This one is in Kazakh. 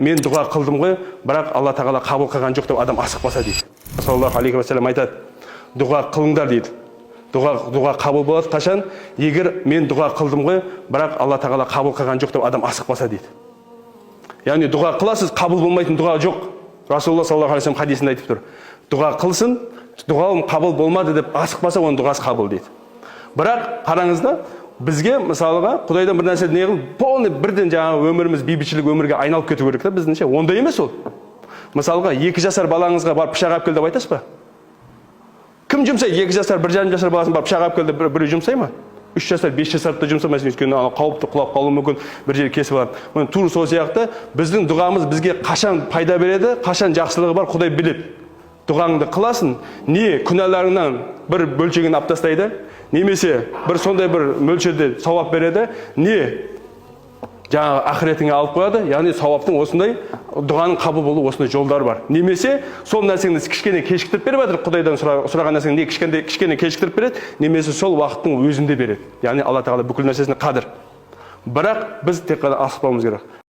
Мен дұға қылдым ғой, бірақ Алла Тағала қабыл қылған жоқ деп адам асықпаса дейді. Саллаллаху алейхи уассалам айтады: дұға қылыңдар дейді. Дұға қабыл болады қашан? Егер мен дұға қылдым ғой, бірақ Алла Тағала қабыл қылған жоқ деп адам асықпаса дейді. Яғни дұға қыласыз, қабыл болмайтын дұға жоқ. Расулалла саллаллаху алейхи вассалам хадисінде айтып тұр: дұға қылсын, дұғам қабыл болмады деп асықпаса, оның дұғасы қабыл дейді. Бірақ қараңыз да, бізге мысалға Құдайдан бір нәрсе не қылып, полный бірден жаңағы өміріміз бейбітшілік өмірге айналып кету керек та біздің ше. Ондай емес ол. Мысалға, 2 жасар балаңызға барып «пышақ алып кел» деп айтасыз ба? Кім жұмсайды 2 жасар, 1,5 жасар баласын барып «пышақ алып кел» деп біреу жұмсай ма? 3 жасар, 5 жасарды да жұмсамайсың, өйткені анау қауіпті, құлап қалуы мүмкін, бір жері кесіп алады. Міне, тура сол сияқты біздің дұғамыз бізге қашан пайда береді, қашан жақсылығы бар, Құдай біледі. Дұғаңды қыласың, не күнәларыңнан бір бөлшегін алып тастайды, немесе бір сондай бір мөлшерде сауап береді, не жаңағы ақыретіңе алып қояды. Яғни сауаптың осындай, дұғаның қабыл болу осындай жолдары бар. Немесе сол нәрсеңді кішкене кешіктіріп беріп жатыр Құдайдан сұраған нәрсеңді, не кішкене, кішкене кешіктіріп береді, немесе сол уақыттың өзінде береді. Яғни Алла Тағала бүкіл нәрсесіне қадір, бірақ біз тек қана асықпауымыз керек.